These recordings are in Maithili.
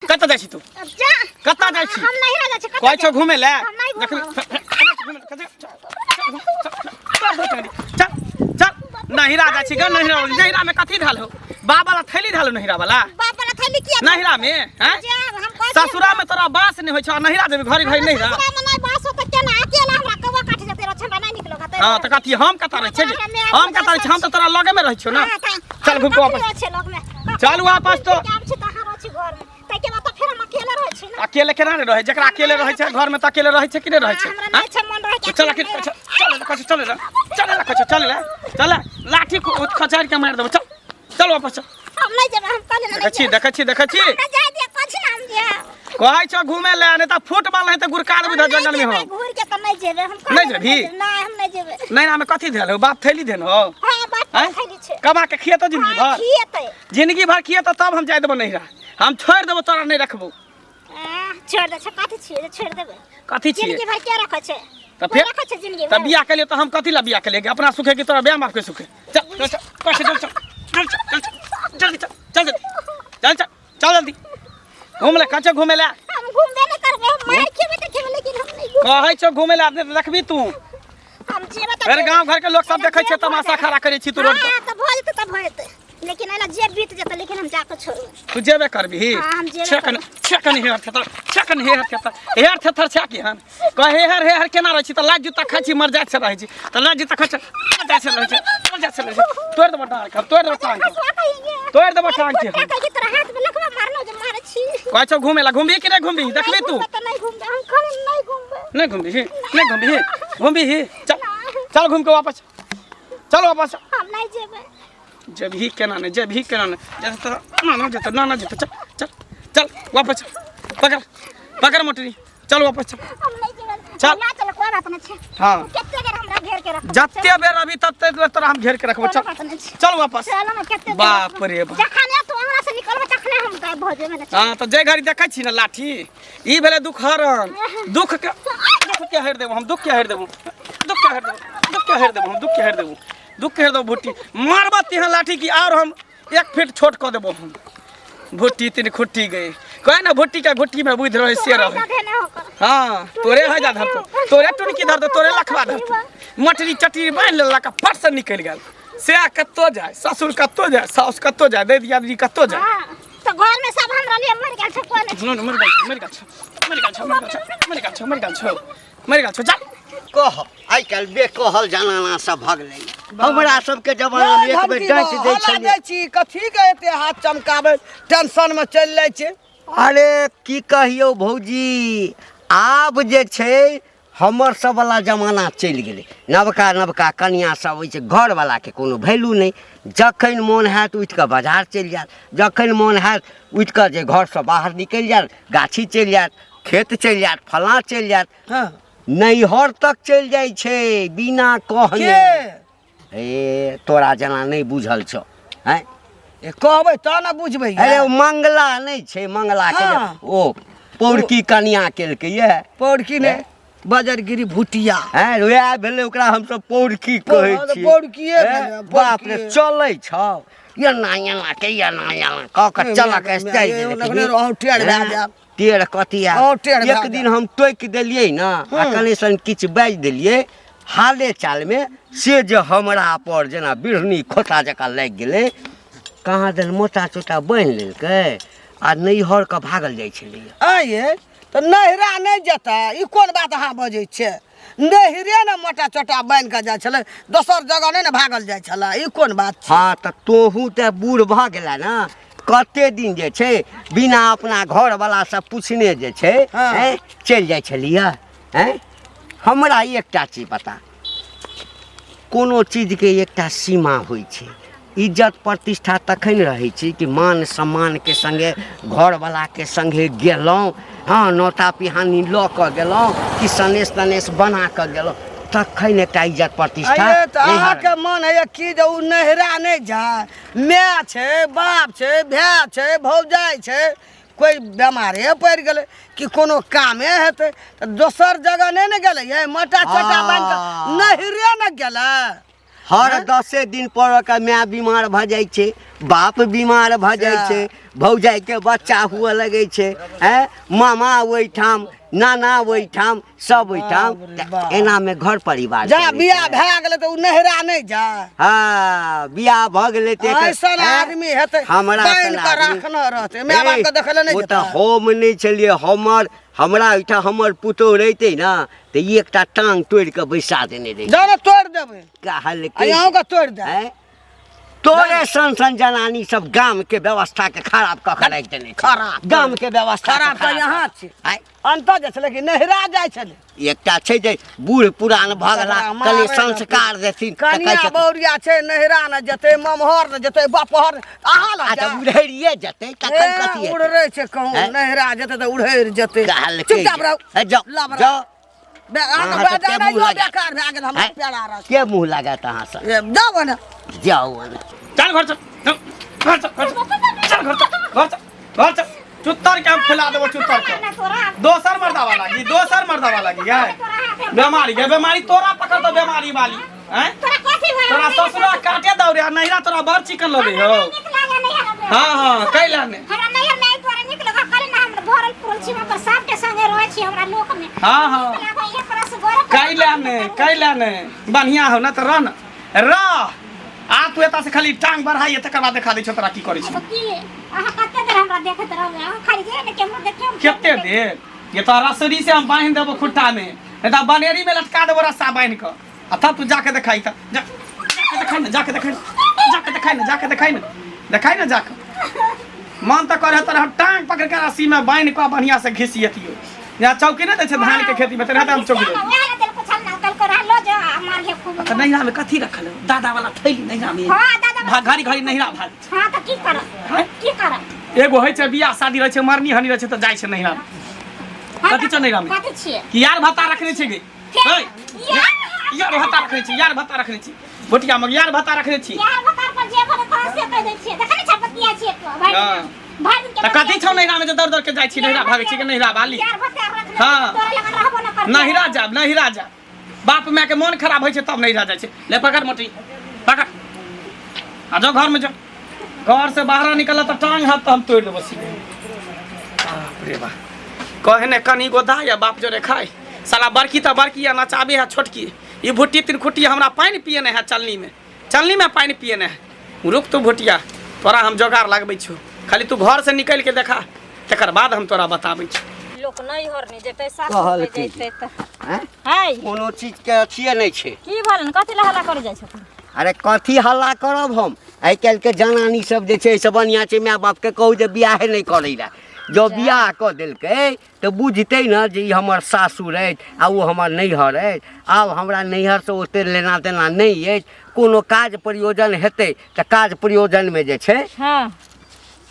कतऽ जाइ छी तू? जा। कतऽ जाइ छी? हम नहीं रह जाइ छी, कतऽ कहै छौ जाइ? घुमै लए। हम नहीं देखबी घुमब। चल चल, नहिरा जाइ छी ग। नहिरा, नहिरा में कथी धल हो? बाबा वाला थैली धल हो नहिरा वाला? बाप वाला थैली किया? नहिरा में हैं? जाब, हम कहै छी। ससुरा में तोरा बास नहीं होइ छौ आ नहिरा जेबी घड़ी घड़ी नहिरा? ससुरा में नहीं बास होतै केना? अकेला हमरा कौआ काटि जेतै रे, हमरा नहीं निकलो घातै। हाँ, तऽ कथी हम कतऽ रहै छियै? हम कतऽ रहै छियै? हम तऽ तोरा लगे में रहै छियौ ने। हाँ, तऽ चल घुमि कऽ वापस। रहै छै लगमे। चल वापस तो। आब छी तऽ अहाँ रहै छी घरमे, ताहिके बाद तऽ फेर हम अकेले रहै छी ने। अकेले केना नहि रहै? जकरा अकेले रहै छै घरमे तऽ अकेले रहै छै कि नहि रहै छै? हमरा नहि छै मन रहै के। चल अकेले, चल चल चल चल चल चल चल चल, लाठी खचारि के मारि देबौ। चल चल वापस चल। हम नहीं जेबै, हम कहले देखै छी, देखै छी, देखै छी। हमरा जाय दिअ, कछि ना हम जायब। कहै छौ घुमे ले, नहि तऽ फुटबॉल नहि तऽ गुरका देबौ इधर जंगल में। हम घूर के तऽ नहीं जेबै हम। नहीं जेबही? नहीं, हम नहीं जेबै। नैना में कथी धैल हो? बाप थैली देन हो? हां, बाप आँय? थैली छै। कमा के खियेतौ जिंदगी हाँ, भर? खियेतै। जिंदगी भर खियेतौ तब हम जाय देबौ नैहरा। हम छोड़ि देबौ तोरा, नहि रखबौ। छोड़ दे छै, कथी छियै जे छोड़ देबै? कथी छियै? जिंदगी भर के रखै छै? तऽ फेर रखै छै जिंदगी तऽ भर? बियाह केलियै तऽ हम कथी लए बियाह केलियै? अपना सुखे कि तोरा बियाह बाप के सुखे? चल चल चल चल चल चल चल चल जल्दी चल चल जल्दी चल चल चल जल्दी घूम ले। कच्चे घूमे ले। हम घूमबे नहीं करबै, हम मार खेबै तऽ खेबै, लेकिन हम नहीं घूमबै। कहै छौ घूमे ले, नहि तऽ देखबी तू। हम जेबै तऽ फेर जेबै। गांव घर के लोग सब देखै छै, तमाशा खड़ा करै छी तू रोड पर। हाँ, तऽ भऽ जेतै तऽ भऽ जेतै, लेकिन एना जे बीत जेतै, लेकिन हम जाकऽ छोड़बै। तू जेबे करबिही? हाँ, हम जेबे छेकन करबै। छेकन हेहर थेथर, छेकन हेहर थेथर, हेहर थेथर छै की हन? कहे हेहर हेहर केना रहै छी? तऽ लाज जूता खाइ छी, मर जाइत से रहै छी तऽ लाज जूता खाइ छी, मर जाइत से रहै छी, मर जाइत से रहै छी। तोड़ि देबो डाँड़ के, तोड़ि देबो टाँग के। हँसुआ कहिए। तोड़ि देबो टाँग के हम। कहिए, तोरा हाथ में लखवा मारलो जे मारै छी। कहै छौ घूमे ला, घुमबी कि नहि घुमबी? देखबी तू। नहीं घूमबै तऽ नहीं घूमबै, हम खाली नहीं घूमबै। नहीं घुमबी? नहीं घुमबी? घुमबी? चल चल, घूम के वापस चल, वापस। हम नहीं जेबै। जेबही केना नहि? जेबही केना नहि? जेतै तोरा ना ना जेतै ना ना जेतै। चल चल चल वापस चल। पकड़ पकड़ मोटरी, चल वापस चल। हम नहीं जेबै। चल। ना चल, कोई बात नहीं छै। हाँ। कते बेर हमरा घेर के रखबै? जते बेर अभी तते बेर तोरा हम घेर के रखबो। चल कोनो बात नहीं छै। चल वापस। चल ना, कते देर बाप रखबै? रे बाप। जखने तू हमरा से निकलबै तखने हम गायब भऽ जेबै ने। हाँ, तऽ जे घड़ी देखै छी ने लाठी, ई भेलै दुख हरण। दुख के, दुख के हरि देबो हम, दुख के हरि देबो, दुख के हरि देबो, दुख के हरि देबो हम, दुख के हरि देबो, दुख के हरि देबो। भुट्टी मारबा तिहाँ लाठी की और हम एक फीट छोट कऽ देबो हम। भुट्टी तीन खुट्टी गई कहे ना, भुट्टी के घुट्टी में बुद्धि रहे से रहे। देने होकर। हाँ, तोरे है जा धरतो, तोरे टुनकी धरतो, तोरे लखवा धरतो। मटरी चटरी बान्हि लेलक आ फट से निकलि गेल। से कत्तो जाय, ससुर कत्तो जाय, साउस कत्तो जाय, दै दियादनी कत्तो जाय। हाँ, तऽ घर में सब हमरा लिए मरि गेल छै, कोई नहीं। सुनो ने, मरि गेल छौ, मरि गेल छौ, मरि गेल छौ, मरि गेल छौ, मरि गेल छौ, मरि गेल छौ, मरि गेल छौ, चल। कह, आइ काल्हि बेकहल जमाना सब भऽ गेलै। हमरा सबके जमाना मे एक बेर डाँटि दै छलियै। दै छी कथी के एते हाथ चमकाबै, टेंशन में चलि जाइ छै। अरे की कहियौ भौजी, आब जे छै हमर सब वाला जमाना चलि गेलै। नवका नवका कनिया सब होइ छै, घरवलाके कोनो वैल्यू नहि। जखन मोन हैत उठि कऽ बाजार चलि जायत, जखन मोन हैत उठि कऽ जे घरसँ बाहर निकलि जायत, गाछी चलि जायत, खेत चलि जायत, फलाँ चलि जायत। हाँ। नैहर तक चलि जाइ छै बिना कहने। के? ए, तोरा जेना नहि बुझल छौ? आँय? ए, कहबै तऽ ने बुझबै। अरे ओ मंगला नहि छै, मंगला के जे हाँ। ओ पौरकी कनिया केलकै ये। पौरकी ने, बजरगिरी भुटिया। हैं, वएह भेलै, ओकरा हमसब पौरकी कहै छियै। पौरकीए हैं, भेलै, बाप रे। पौरकीए। चलै छौ एना एना के, एना एना कऽ कऽ चलक स्टाइल। लगने रहौ, टेढ़ भए जायब। टेढ़ कथी आयल? और टेढ़ भए एक दिन हम टोकि देलियै ने आ कने सन किछु बाजि देलियै हाले चालमे, से जे हमरा पर जेना बिढ़नी खोता जकाँ लागि गेलै। कहाँ दन मोटा चोटा बान्हि लेलकै आ नैहरके भागल जाइ छलैया। आँय ये, तऽ नैहरा नहि जेतै? ई कोन बात अहाँ बजै छियै? नैहरे ने मोटा चोटा बान्हि कऽ जाइ छलै, दोसर जगह नहि ने भागल जाइ छलै। ई कोन बात छै? हँ, तऽ तोहू तऽ बूढ़ भऽ गेला ने। कते दिन जे छै बिना अपना घरवलासँ पुछने जे छै हाँ। हैं, चलि जाइ छलियै? हैं, हमरा एकटा चीज बता, कोनो चीजके एकटा सीमा होइ छै। इज्जत प्रतिष्ठा तखन रहै छै कि मान सम्मानके सङ्गे घरवलाके सङ्गे गेलहुँ, हँ, नोता पिहानी लऽ कऽ गेलहुँ कि सनेस तनेस बना कऽ गेलहुँ, तखन एकटा इज्जत प्रतिष्ठा। आइये तऽ नैहर। अहाँके मन होइए कि जे ओ नैहरा नहि जाय? माय छै, बाप छै, भाय छै, भौजाइ छै, कोइ बेमारे पड़ि गेलै कि कोनो कामे हेतै तऽ दोसर जगह नहि ने गेलै ये, मोटा चोटा बान्हि कऽ नैहरे ने गेलै। हर 10 दिन पर ओकर माय बीमार भऽ जाइ छै, बाप बीमार भऽ जाइ छै, भौजाइके बच्चा हुअ लगै छै, आँय, मामा ओहिठाम, नाना ओहिठाम, सब ओहिठाम। बाप रे तऽ बाप। एनामे घर परिवार जा चलै बियाह छै। भए गेलै तऽ ओ नहिरा नहि जाय। हँ, बियाह भऽ गेलै तऽ ऐसन आँय? आदमी हेतै हमरा बान्हि सन कऽ आदमी राखने रहतै, माय बाप के देखै लए नहि ओ तऽ जेतै। हम नहि छलियै, हमर हमरा ओहिठाम हमर पुतोहु रहितै ने तऽ ई एकटा टांग तोड़ि कऽ बैसा देने रहितै। जाने तोड़ि देबै। कहलकै आ अहूँके तोड़ि देब। आँय? तोरे सन सन जनानी सब गाम के व्यवस्था के खराब कऽ के राखि देने छै। खराब। गाम के व्यवस्था के खराब तऽ यहाँ छै। आँय? अंत जाइ छलै कि नहिरा जाइ छलै। एकटा छै जे बूढ़ पुरान भऽ गेला, तकरा मारै कहलियै रहथिन। संस्कार देथिन तऽ कहै कनिया छथिन, बौरिया छै, नहिरा ने जेतै, ममहर ने जेतै, बपहर ने- अहाँ लग आ तऽ जाय। उधेरिये जेतै तखन कथी ए, हेतै? उड़ै छै कहूँ, हैं? नहिरा जेतै तऽ उड़ैर जेतै। कहलकै चुपचाप जे- रहू। हे, जाउ, लाब रहू। जाउ। अहाँके अहाँ तऽ के बजानाइयो मुँह लागत? बेकार भए गेल हमरा हैं? प्यारा रस। के मुँह लागत अहाँसँ? ए, जाउ ने। जाउ ने। चल घर चल, चल घर चल, घर चल, चल घर चल, घर चल, घर चल। चुत्तर के हम फुला देबो, चुत्तर के। दोसर मर्दावा लागी, दोसर मर्दावा लागी गए। बीमारी गे, बीमारी तोरा पकड़ दो, बीमारी वाली। हैं? तोरा कथी भेल? तोरा ससुरा काटे दौ रे, आ नहिरा तोरा बड़ चिकन लगे हो। नीक लागे नहीं हमरा। हाँ, हाँ, कैला ने। हमरा नैहर में एहि दुआरे नीक लगऽ, कहली ना हम भरल पुरल छी, हम अपन सबके संगे रहै छी हमरा लोक में। हाँ, हाँ। नीक लागै, एक रस गोरे कैला ने, कैला ने। बढ़िया हो ना तऽ रह न। रह। आ तू एतऽ से खाली टांग बढ़ाई, तकर बाद देखा दै छौ तोरा की करै छी। तऽ की अहाँ कते देर हमरा देखैत रहबै? अहाँ खाली जे ने केम्हरो देखियौ। कते देर? ये तो रसरी से हम बान्हि देबो खुट्टा में, नहीं तो बनेरी में लटका देबो रस्सा बान्हि कऽ। आ तब तू जाके देखाई तऽ जा, जाके देखाई ना, जाके देखाई ना, जाके देखाई ना, जाके देखाई ना, देखाई ना जाके। मन तऽ करे तोरा हम टांग पकड़ के रस्सी में बान्हि कऽ बढ़िया से घिसियतियो। यहाँ चौकी नहि दै छै धान के खेती में, तेना तऽ हम चौकी दै। वएह लए देलको छल ना, कहलको रहलो जो आ मारिहे खूब। तऽ नैहरा में कथी रखल है? दादा वाला थैली नैहरा में। हाँ, दादा वाला। घड़ी घड़ी नैहरा भाग। हाँ, तऽ की करब? हैं? की करब? एगो होइ छै बियाह शादी रहै छै, मरनी हनी रहै छै तऽ जाइ छै नैहरा में। हाँ, कथी छौ नैहरा में? कथी छियै? कि यार भत्ता रखने छै गे? के? है? यार? यार भत्ता रखने छी, यार भत्ता रखने छी। भुटिया में यार भत्ता रखने छी। यार भत्ता पर जे भरे तोरा से कहि दै छियै। देखै नै छै बतिया छियै तो, भाइ हाँ। भाइ दिन के तऽ कथी छौ नैहरा में जे दौड़ दौड़ के जाइ छी, नैहरा भागै छी के नैहरा वाली? यार भत्ता रखने हाँ। तोरा लगन रहबो न करतै। नैहरा जाब, नैहरा जाब। बाप माय के मन खराब होइ छै तब नैहरा जाइ छै। ले पकड़ मोटी, पकड़। आ जाओ घर में जाओ। घर से बाहर निकल तऽ टांग हाथ तऽ हम तोड़ि देबो सीधे। बाप रे बाप, कहे ने कनी गो दाय या बाप जोरे खाय। साला बड़की तऽ बड़की या नचाबे है छोटकी। ई भुट्टी तीन खुट्टी हमरा पानि पिए नहि है, चलनी में, चलनी में पानि पिए नहि है। रुक तू भुटिया, तोरा हम जोगाड़ लगबै छौ, खाली तू घर से निकलि के देखा, तकर बाद हम तोरा बताबै छौ। लोक नैहर नहि जेतै, सासुर कहलकै नहि जेतै तऽ। आँय? है कोनो चीजके अथिए नहि छै। की भेलन? कथी लए हल्ला करै जाइ छथिन? अरे कथी हल्ला करब हम? आइ काल्हिके जनानी सब जे छै से बढ़िआँ छै माय बापके कहू जे बियाहे नहि करै लए। जँ बियाह कऽ देलकै तऽ बुझतै ने जे ई हमर सासुर अछि आ ओ हमर नैहर अछि। आब हमरा नैहरसँ ओतेक लेना देना नहि अछि। कोनो काज प्रयोजन हेतै तऽ काज प्रयोजनमे जे छै हाँ।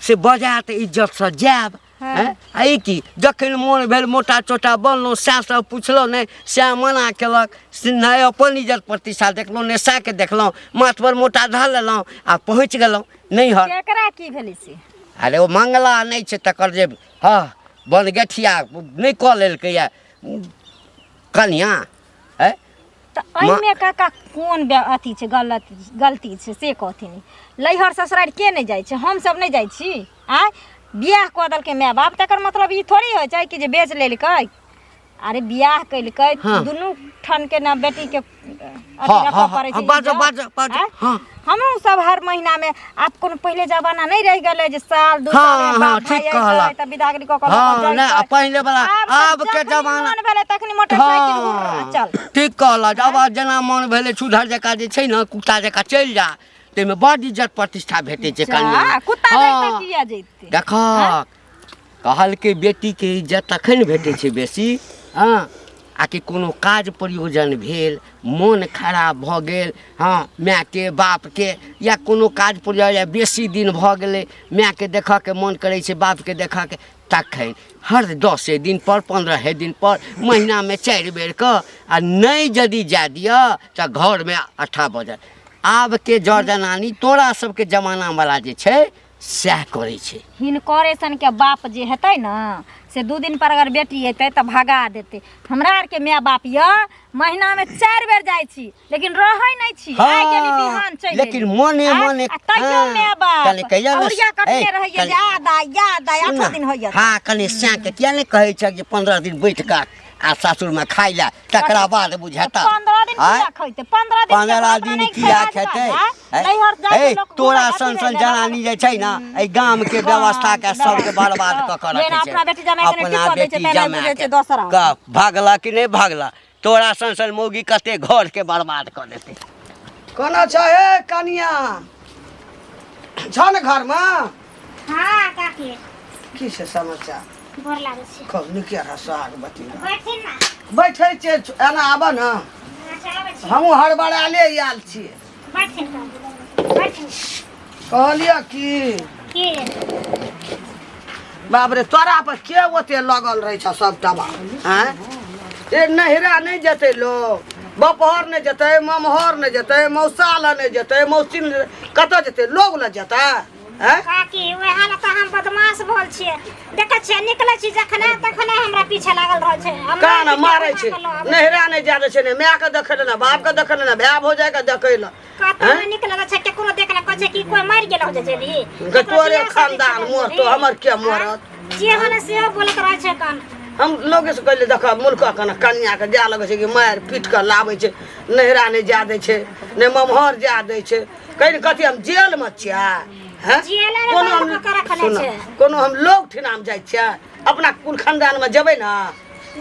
से बजायत, इज्जतसँ जायब। हाँ। हैं? आ ई की जखन मोन भेल मोटा चोटा बनलहुँ, सएह सब पुछलहुँ नहि, सएह मना केलक, से नहि अपन इज्जत प्रतिष्ठा देखलहुँ नहि सएहके देखलहुँ, माथपर मोटा धऽ लेलहुँ आ पहुँच गेलहुँ नैहर। केकरा की भेलै से? अरे ओ मंगला नहि छै तकर जे हँ बनगठिया नहि कऽ लेलकैए कनियाँ। है तऽ एहिमे काका कोन अथी छै, गलत गलती छै से कहथिन। लैहर ससुरारि के नहि जाइ छै? हमसभ नहि जाइ छी? आँय, बियाह कऽ देलकै माय बाप तकर मतलब ई थोड़ी होइ छै कि जे बेच लेलकै। अरे बियाह केलकै हाँ। दुनू ठन के ने बेटी के अथी हाँ, रखऽ हाँ, पड़ै हाँ, छै बाजऽ, इज्जत। बाजऽ, बाजऽ, आँय? हाँ। हमहूँ सब हर महीना में आब कोनो पहिले जमाना नहीं रह गेलै जे साल दू हाँ, साल में हाँ, बाप ठीक भाई अइतै कहलक। तऽ विदागरी कऽ कऽ लऽ हाँ, कऽ नहि, आ जइतै। पहिले वाला आब तऽ आब के जखनी जमाना मन भेलै तखनी मोटरसाइकिल हाँ, चल। ठीक कहलक। आब जेना मन भेलै सुधर जकाँ जे छै ने कुत्ता जकाँ चलि जा, ताहिमे बड इज्जत प्रतिष्ठा भेटै छै जा, कनिया। कुत्ता जइतै हाँ, किया जइतै? देखक कहलकै बेटीके इज्जत तखन भेटै छै बेसी, हँ, आ कि कोनो काज प्रयोजन भेल, मोन खराब भऽ गेल, हँ, मायके बापके या कोनो काज प्रयोजन या बेसी दिन भऽ गेलै, मायके देखऽके मोन करै छै, बापके देखऽके, तखन हर 10 दिन पर 15 दिन पर महीनामे 4 बेर कऽ, आ नहि यदि जाय दिअ तऽ घरमे अठा बजल। आबके जर जनानी तोरा सबके जमानावला जे छै सएह करै छै। हिनकरे सनके बाप जे हेतै ने से 2 दिन पर अगर बेटी एतै तऽ भगा देतै। हमरा आरके माय बाप यऽ महीनामे 4 बेर जाइ छी लेकिन रहै नहि छी। आइ गेली बिहान चलि लेकिन एली। मने आँय? मने आ तैयो हाँ, माय बाप कने कहिया ने औरिया कटने ए, रहैया कने जे याद आइ याद आइ सुन 8 ना, दिन होइया। हाँ कने सैं के किया नहि कहै छ जे 15 दिन बैठ कऽ आ सासुरमे खाइ लए तकरा बाद बुझेता। 15 दिन आँय? किया खैतै? 15 दिन 15 दिन किया खेतै? नैहर जाय ए तोरा सन सन जनानी जे छै ने एहि गाम के व्यवस्था के सबके बर्बाद कऽ कऽ रखै छै। अपना बेटी जमाए के अपना टिको दै छै बेटी तेना जमाए बुझै के छै दोसरा। कऽ भागला कि नहि भागला? तोरा सन सन मौगी कते घर के बर्बाद कऽ देतै। कोना छ हे कनिया? छ ने घरमे? हाँ काकी। की छै समाचार? गोर लागै छी। खूब नीके रह सोहागवती रह। बैठथिन ना। बैठै छियै, एना आबऽ ने। अच्छा आबै छी। हमहूँ हड़बड़ाले आयल छियै। बैठथिन काकी, बैठथिन। कहलियै की की? बाप रे तोरा पर के ओते लगल रहै छ सबटा बाप? आँय ए नहिरा नहि जेतै लोग, बपहर नहि जेतै, ममहर नहि जेतै, मौसा लग नहि जेतै, मौसी लग नहि जेतै, कतऽ जेतै? लोग लग जेतै? आँय? काकी वएह लए तऽ हम बदमाश भल छियै। देखै छियै निकलै छी जखने तखने हमरा पीछे लागल रहै छै। आ कान मारि मारै पीट छै, कऽ लऽ आबै। नहिरा नहि जाय दै छै, ने मायके देखै लए, ने बापके देखै लए, ने भाय भौजाइके देखै लए। कतौ आँय? नहि निकलै छै, केकरो देखले कहै छै कि कोइ मरि गेल हो जे जेबही। गे तोरे खानदान मरतो, हमर के मरत? जे होले सेहो बोलैत रहै छै कान। हम लोगे से कहलियै देखऽ मुल्कक कने कनियाके जाय लगै छै कि मारि पीट कऽ लाबै छै, नहिरा नहि जाय दै छै, ने ममहर जाय दै छै। कहि ने कथी हम जेलमे छियै? हैं? जेलेमे कोनो बन्द हम कऽ कऽ रखने सुनऽ, छै। कोनो हम लोग ठिनामे जाइ छियै? अपना कुल खानदानमे जेबै ने?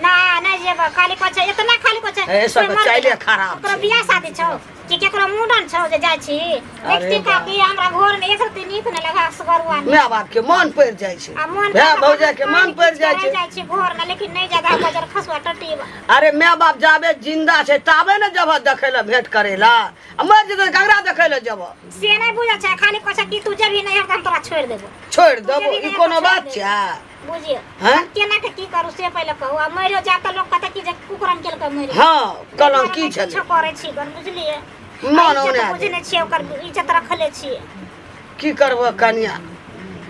ना नहि जेबै, खाली कहै छै इतना खाली कहै छै। ए, सबके कोइ मर चाइले गेलै। खराब ओकरो छै। बियाह शादी छौ कि केकरो मुंडन छौ जे जाइ छी? देखती बाप। काकी हमरा घर में एक रत्ती नीक नहि लगा असगरुआ नहि। माय बाप के मन पड़ि जाइ छै, आ मन भाय भौजाइ के मन पड़ि जाइ छै। जाइ छी घर में लेकिन नहि ज्यादा बजर खसुआ टटी। अरे माय बाप जाबे जिंदा छै ताबे ने जबह देखै लए भेंट करै लए, आ मरि जेतै तऽ ककरा देखै लए जेबह? से नहि बुझै छै, खाली कहै छै कि तू जेबही नैहर तऽ हम तोरा छोड़ि देबो। छोड़ि तू देबो जेबही ई नैहर कोनो तऽ छोड़ि बात देबो। छै? बुझियौ हैं? केना के की करू से पहिले कहू। आ मरियो जायब तऽ लोक कहतै कि जे कुकरम केलकै मरि। हँ कलम की छलै? किछो करै छी गन बुझलियै? मन आ इज्जत औना बुझै नहि छियै, ओकर इज्जत रखले छियै। की करबह कनिया,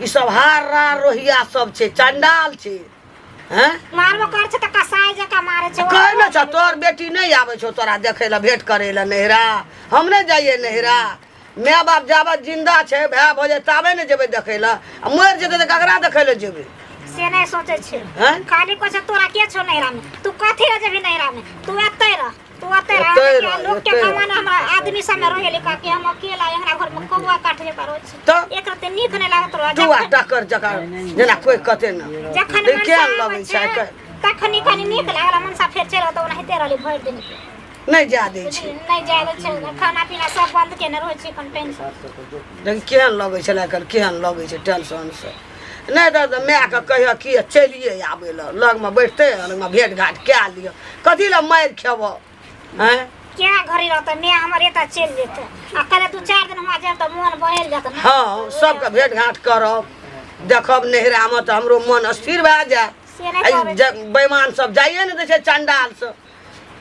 ई सब हार रार रोहिया सब छै, चंडाल छै। हैं? मारबो करै छै तऽ कसाई जकाँ मारै छै। कहै ने छ तोहर बेटी नहि आबै छौ तोरा देखै लए, भेंट करै लए नहिरा। हम नहि जाइए नहिरा। माय बाप जाबत जिंदा छै भाय भौजाइ ताबे ने जेबै देखै लए, आ मरि जेतै तऽ ककरा देखै लए जेबै? से नहि सोचै छै। हैं? खाली कहै छै तोरा के छौ नहिरा में, तू कथी लए जेबही नहिरा में, तू एतै रह, तू एतै रह। एतै देखियौ, रह, लोक के एतै रह। कमान हमरा आदमी सब में रहै काकी, हम अकेला हमरा घर में कौआ काट जकाँ रहै छी। तऽ? एक रत्ती नीक नहि लागत रहै। टुआ टक्कर जकाँ जेना कोइ कते ने जखन लेकिन मनसा केहन आबै लगै छै छै आइ काल्हि? तखनी कनी नीक लागल, मनसा फेर चलि तऽ ओनाहिते रहली भरि दिन। नहि जाय दै छै। नहि जाय दै छै, खाना पीना सब बंद केने रहै छै कन टेंशन। लेकिन केहन लगै छलै आइ काल्हि, केहन लगै छै टेंशनसँ। नहि तऽ मायके कहियो कि चलिए आबै लए, लगमे बैठतै लगमे भेँट घाट कए लिअ, कथी लए मारि खेबह? आँय क्या घड़ी रहतै माय हमर एतऽ चलि जेतै आ कहले 2-4 दिन हुआँ जायब तऽ मोन बहलि जेतै ने। हँ सबके भेँट घाट करब देखब नहिरामे तऽ हमरो मन स्थिर भए जायत। से नहि आ करै। बेईमान सब जाइए ने दै छै चंडाल सब।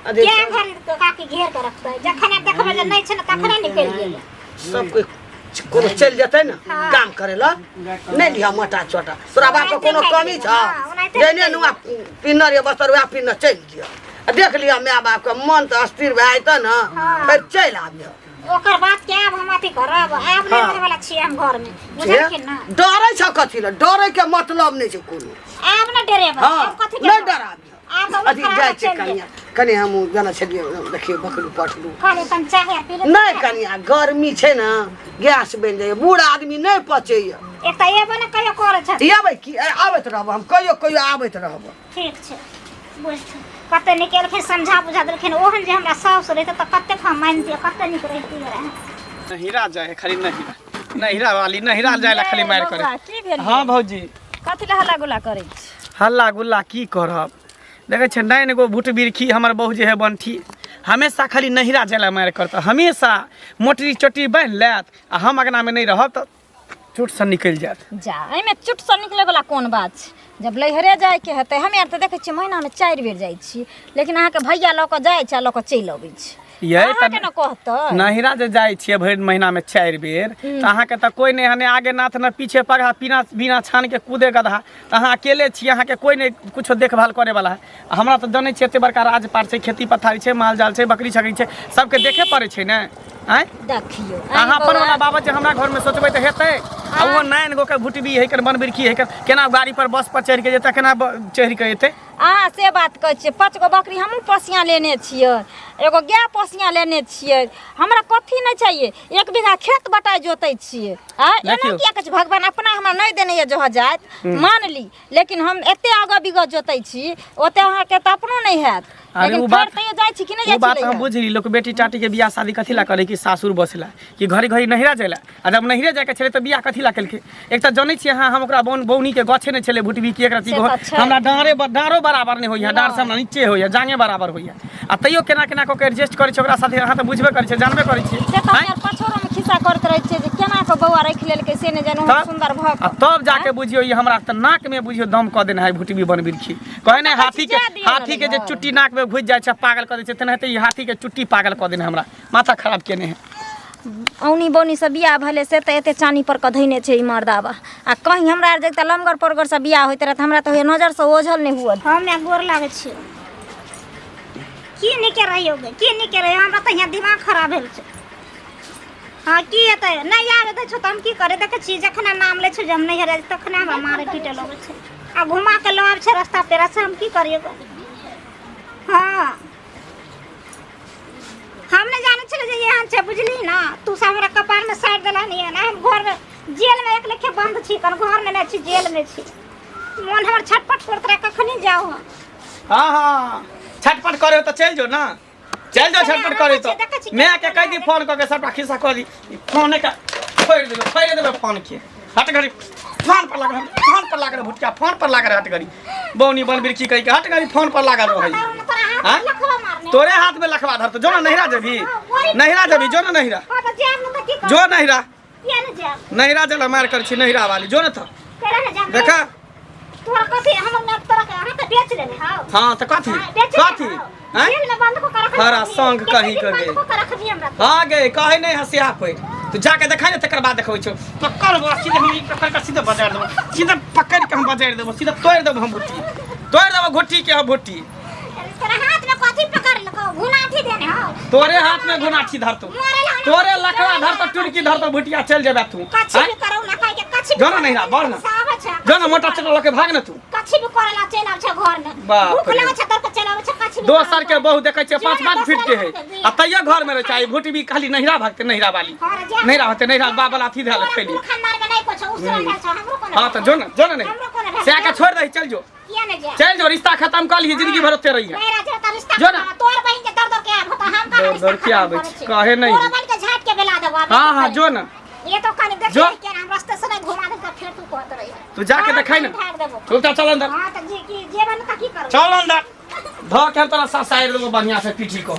के घड़ी काकी घेर के रखतै? जखन देखबै जे नहि छै ने तखने निकलि गेलै। सब कोइ कोनो चलि जेतै ने हाँ। काम करै लए, नहि लिहऽ मोटा चोटा, तोरा बापके कोनो कमी छौ? हाँ, ओनाहिते जहने नुआ पिन्हर या बस्तर वएह पिन्हने चलि जियऽ आ देख लिअ माय बापके मन तऽ स्थिर भए जेतै ने, हाँ। फेर चलि आबियऽ। ओकर बात के आब हम अथी करब, आब नहि हाँ। रहै वाला छियै हम घर में, बुझलखिन ना? डरै छौ कथी लए? डरै के मतलब नहि छै कोनो। आब नहि डरेबै। हँ आब कथी के नहि डर? डराबियऽ। आब तऽ अथी खराब जाइ छै चलि कनिया, कनि हम जाना छलियै देखियौ बकरी पठलू। खाली तन चाहे आर पी ले। नहि कनिया, गर्मी छै ने, गैस बनि जाइए, बूढ़ आदमी नहि पचैए। एक तऽ एबो ने कहियो करै छै। अबै की आबैत रहब हम, कहियो कहियो आबैत रहब। ठीक छै। बुझथिन कते नीक एलखिन, समझा बुझा देलखिन। ओहन जे हमरा साउस रहितै तऽ कतेक हम मानितियै, कते नीक रहितियै रहए। नहिरा जाए है खाली, नहिरा नहिरा वाली नहिरा जाए ला खाली मारि करे। बौआ, की भेल? हाँ भौजी। कथी लए हल्ला गुल्ला करै छी? हल्ला गुल्ला की करब, देखै छै 9 गो भूट बिरखी हमर बहू जे है बंठी, हमेशा खाली नहिरा जाए ला मारि करत। हमेशा मोटरी चोटरी बान्हि लेत आ हम अगनामे नहि रहब तऽ चोटसँ निकलि जायत। जा, एहिमे चुटसँ निकलैवला कोन बात छै? जब लैहरे जाइके हेतै, हमे आर तऽ देखै छियै महीनामे 4 बेर जाइ छी, लेकिन अहाँके भैया लऽ कऽ जाइ छै आ लऽ कऽ चलि अबै छै। यै अहाँके ने कहतै। नहिरा जे जाइ छियै भरि महीनामे 4 बेर, तऽ अहाँके तऽ कोइ नहि हने आगे नाथ न पीछे पगहा, बिना बिना छानके कूदे गदहा। तऽ अहाँ अकेले छियै, अहाँके कोइ नहि कुछो देखभाल करैवला है। आ हमरा तऽ जनै छियै एते बड़का राजपाट छै, खेती पथारी छै, माल जाल छै, बकरी छकरी छै, सबके देखे पड़ै छै ने। आँय देखियौ अहाँ अपन वाला बाबा जे हमरा घरमे सोचबै तऽ हेतै? आ ओहो 9 गो के भुटबी है कर बनबिरखी है कर, केना गाड़ी पर बस पर चढ़ि के जेतै, केना चढ़ि के एतै? अहाँ से बात कहै छियै। 5 गो बकरी हमहूँ पोसिया लेने छियै, एगो गाय पोसिया लेने छियै, हमरा कथी नहि चाहिए। 1 बीघा खेत बटाइ जोतै छियै। आ एना देखियौ। किया कहै छी? भगवान अपना हमरा नहि देने यऽ जह जाइत मान ली, लेकिन हम एते आगाँ बिगह जोतै छी, ओते अहाँके तऽ अपनो नहि हैत। अरे लेकिन ओ फेर बात तैयो जाइ छी कि नहि ओ जाइ छी बात हम लैहे? बुझली। लोक बेटी टाटी के बियाह शादी कथी ला करे? कि सासुर बसला कि घड़ी घड़ी नहिरा जाइला। आ जब नहिरे जाइके छलै तऽ बियाह कथी ला केलकै? एक तऽ जनै छियै अहाँ, हम ओकरा बौन बौनी के गछे नहि छलै भुटबी की एकरा से तऽ छै। हमरा डाँरे डाँरो बराबर नहि होइए, डाँर से हमरा नीचे होइए, जाँगे बराबर होइए, आ तैयो केना केना कऽ के एडजस्ट करै छियै ओकरा साथे। अहाँ तऽ बुझबे करै छियै, जानबे करै छियै। से तऽ आँय? हम पछोरोमे खिस्सा करैत रहै छियै जे केना कऽ बौआ राखि लेलकै से नहि जानु, तब? सुन्दर भऽ आ कऽ। तब जाके बुझियौ ई हमरा तऽ नाक में बुझियौ दम कऽ देने है भुटबी बनबिरखी। कहै नहि हाथी के जा दियौ ने हाथी के जे घर। चुट्टी नाक में घुसि जाइ छै पागल कऽ दै छै, तेनाहिते ई हाथी के चुट्टी पागल कऽ देने हमरा, माथा खराब केने है। औनी बौनी से बियाह भेलै से तऽ एते चानी पर कऽ धैने छै ई मर्दाबा। आ कहीं हमरा आर जगता लमगर परगर से बियाह होइत रहत, हमरा तऽ होइए नजरसँ ओझल नहि हुअ। हम गोर लागै छी। की नीके रहियो गे, की नीके रहियो? हमरा तऽ यहाँ दिमाग खराब भेल छै। हँ, की हेतै? नहि आबै दै छौ तऽ हम की करै? देखै छी, जखने नाम लै छौ जे हम नहि हेराइ, तखने हमरा मारै पीटै लगै छै आ घुमा के लऽ आबै छै रस्ता पेरा से। हम की करियै गे? हँ, हम नहि जानै छलियै जे एहन छै, बुझली ने? तू सब हमरा कपारमे साटि देला नहीं है ना। हम घरमे जेलमे एक लेखे बन्द छी, कन घरमे नहि छी, जेलमे छी। मन हमर छटपट करत रहे, कखनी जाउ हम। हाँ हाँ, छटपट करे तऽ चलि जो ना, चलि जो। छटपट करे तऽ देखै छी, माय के कहि दी फोन कऽ के, सबटा खिस्सा कऽ दी। फोने के फोड़ि देबै, फोड़ि देबै फोन के। हट घड़ी, फोन पर लागल, फोन पर लागल भुटका, फोन पर लागल। हट घड़ी, बौनी बनबिरखी कहि के, हट घड़ी, फोन पर लागल रहै। तोरा हाथ आँय? लखवा मारने। तोरे हाथ में लखवा धरतो। जो ना नहिरा जेबी, नहिरा जेबी, जो ना नहिरा। हाँ तऽ जायब ने तऽ की करब? जो नहिरा। किया ने जायब? नहिरा जला मार कर छी नहिरा वाली, जो ना तऽ। केना ने जायब? देखा। तोरा कथी हमर माय तोरा के अहाँ तऽ बेच लेने हौ। हाँ तऽ कथी? हाँ, बेच लेने कथी? हौ। आँय? जेल में बंद कऽ के रखने हरा हबी। संग कते कहीं दिन के बंद गे। कऽ के रखबी हमरा? हाँ गे, कहे नहीं हंसिया पे तू जाके देखा ने, तकर बाद देखबै छौ। पकड़ बा सीधे, हम ई पकड़ के सीधे बजार देबो, सीधे पकड़ के हम बजार देबो, सीधे तोड़ देबो हम भुट्टी, तोड़ देबो घुट्टी के हम भुट्टी। तोरा हाथ में कथी पकड़ लको? घुनाठी देने हौ। तोरे हाथ में घुनाठी धरतो, मरे ला। तोरे लकड़ा धरतो, टुटकी धरतो भुटिया, चल जेबे तू। कछि आँय? भी करू ना कहि के कछि भी जो ना करू। नहिरा, बढ़ ना। आबै छै। जो ना, मोटा चटा लके भाग ना तू। कछि भी करे ला चलि आबै छै घर में। बाप भूख रे। लगै छै तोर के चलि आबै छै कछि भी। दोसर के बहु देखै छियै जो 5 ना 5 फीट के है दोसर के आ तैयो घर में रहै छै। आ भुटबी खाली नहिरा भागते, नहिरा वाली। हँ रे, जा। नहिरा होते, नहिरा बाबा लाथी धैल तोरा खैली। कुल खानदान में नहि कुछ उसरल भेल छौ, हमरो कोनो हाँ तऽ जो ना, जो ना। हमरो नहीं कोनो भेल। से आके छोड़ दही, चल जो। किया नहि जायब? चल जो, रिश्ता खत्म कर लिए, जिंदगी भर ओते रही है। नहीं राजा, तो रिश्ता जो ना। खत्म। तोर बहिन के दौड़ दौड़ के आब होता, हम कहाँ दौड़ रिश्ता दौड़ के खत्म आबै करै छै, छी? कहे नहि। तोरा बहिन के झाटि के बेला देबो आब। हाँ हाँ, जो ना। ये तो कनी देख जो। के हम रास्ते से नहीं घुमा दे, फिर तू कहत रही। तू जाके देखाई ना। झाड़ देबो। चल चल चल अंदर। हां, त जे की जेबन त की करब? चल अंदर, धऽ के हम तोरा ससारि देबो बढ़िया से पीठी को।